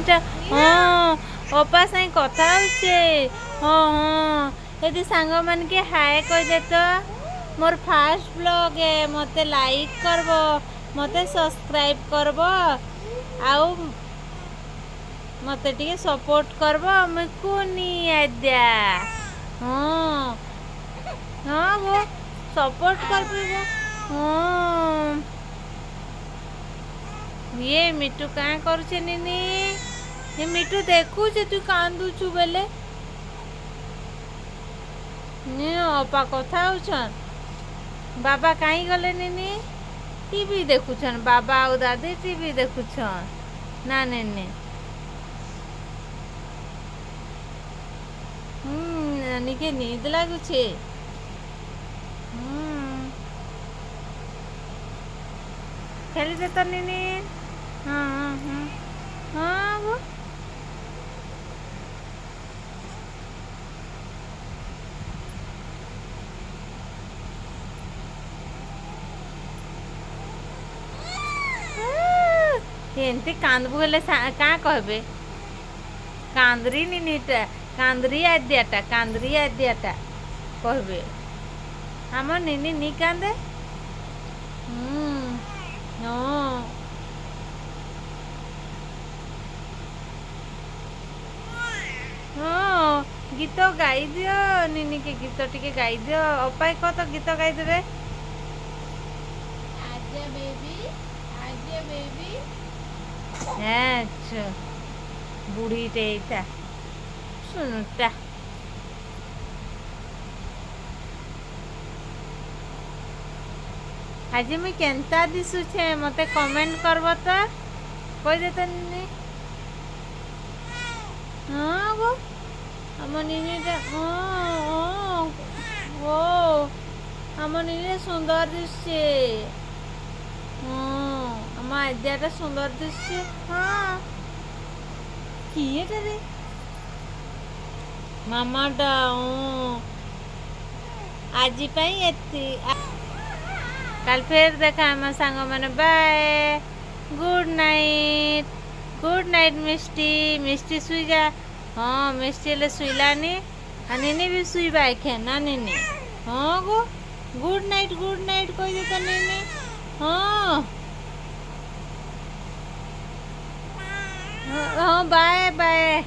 ନିନିଟା। ହଁ, ଅପା ସାଙ୍ଗେ କଥା ହଉଛେ। ହଁ ହଁ, ଯଦି ସାଙ୍ଗମାନକେ ହାଏ କହିଦେ ତ। ମୋର ଫାଷ୍ଟ ବ୍ଲଗ ଏ, ମତେ ଲାଇକ୍ କରବ, ମତେ ସବସ୍କ୍ରାଇବ କରବ ଆଉ ମତେ ଟିକେ ସପୋର୍ଟ କରବ। ମୁଇଁ କୁନି ଆଦ୍ୟା। ହଁ ହଁ ଗୋ, ସପୋର୍ଟ କରବି ଗୋ। ହଁ, ଇଏ ମିଟୁ କାଁ କରୁଛେ ନିନି? ଏ ମିଟୁ ଦେଖୁଛେ ତୁ କାନ୍ଦୁଛୁ ବେଲେ। ନି, ଅପା କଥା ହଉଛନ୍। ବାବା କାହିଁ ଗଲେ ନିନି? ଟିଭି ଦେଖୁଛନ୍। ବାବା ଆଉ ଦାଦି ଟିଭି ଦେଖୁଛନ୍ ନା ନିନି? ନାନୀକେ ନିଦ ଲାଗୁଛେ। ଖେଳିଦେ ତ ନିନି। ହଁ ହଁ ହଁ ହଁ ଗୋ। ଏମିତି କାନ୍ଦବୁ ହେଲେ କାଁ କହିବେ? କାନ୍ଦରି ନିନିଟା, କାନ୍ଦରି ଆଦ୍ୟାଟା, କାନ୍ଦରି ଆଦ୍ୟାଟା କହିବେ। ଆମ ନିନି ନି କାନ୍ଦେ। ହଁ ହଁ, ଗୀତ ଗାଇଦିଅ ନିନିକେ, ଗୀତ ଟିକେ ଗାଇଦିଅ। ଅପାଇ କହ ତ ଗୀତ ଗାଇଦେବେ। ଆଦ୍ୟା ବେବି, ଆଦ୍ୟା ବେବି। ଆଚ୍ଛା, ବୁଢ଼ୀଟେ ଏଇଟା ଶୁଣୁଟା। ଆଜି ମୁଇଁ କେନ୍ତା ଦିଶୁଛେ ମତେ କମେଣ୍ଟ କରବ ତ, କହିଦେ ତ ନିନି। ହଁ ଗୋ, ଆମ ନିନିଟା। ହଁ ହଁ, ଓ ଆମ ନିନି ସୁନ୍ଦର ଦିଶୁଛେ। ହଁ, ଆମ ଆଦ୍ୟାଟା ସୁନ୍ଦର ଦିଶୁଛେ। ହଁ, କିଏଟା ରେ? ମାମାଟା। ଆଜି ପାଇଁ ଏତି, କାଲି ଫେର ଦେଖା ଆମ ସାଙ୍ଗମାନେ। Bye, good night, good night. ମିଷ୍ଟି, ମିଷ୍ଟି ଶୁଇଯା। ହଁ, ମିଷ୍ଟି ହେଲେ ଶୁଇଲାନି। ଆଉ ନିନି ବି ଶୁଇବା ଏଖେ ନା ନିନି? ହଁ ଗୋ, ଗୁଡ୍ ନାଇଟ୍, ଗୁଡ୍ ନାଇଟ୍ କହିଦେ ତ ନିନି। ହଁ ହଁ, bye bye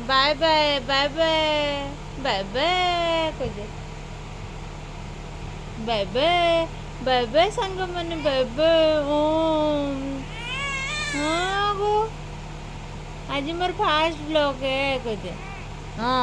bye bye bye bye bye bye କହିଦେ। ବାଏ ବାଏ ବାଏ ବାଏ ସାଙ୍ଗମାନେ, ବାଏ ବାଏ। ହଁ ଗୋ, ଆଜି ମୋର ଫାଷ୍ଟ ବ୍ଲଗ ଏ କହିଦେ। ହଁ।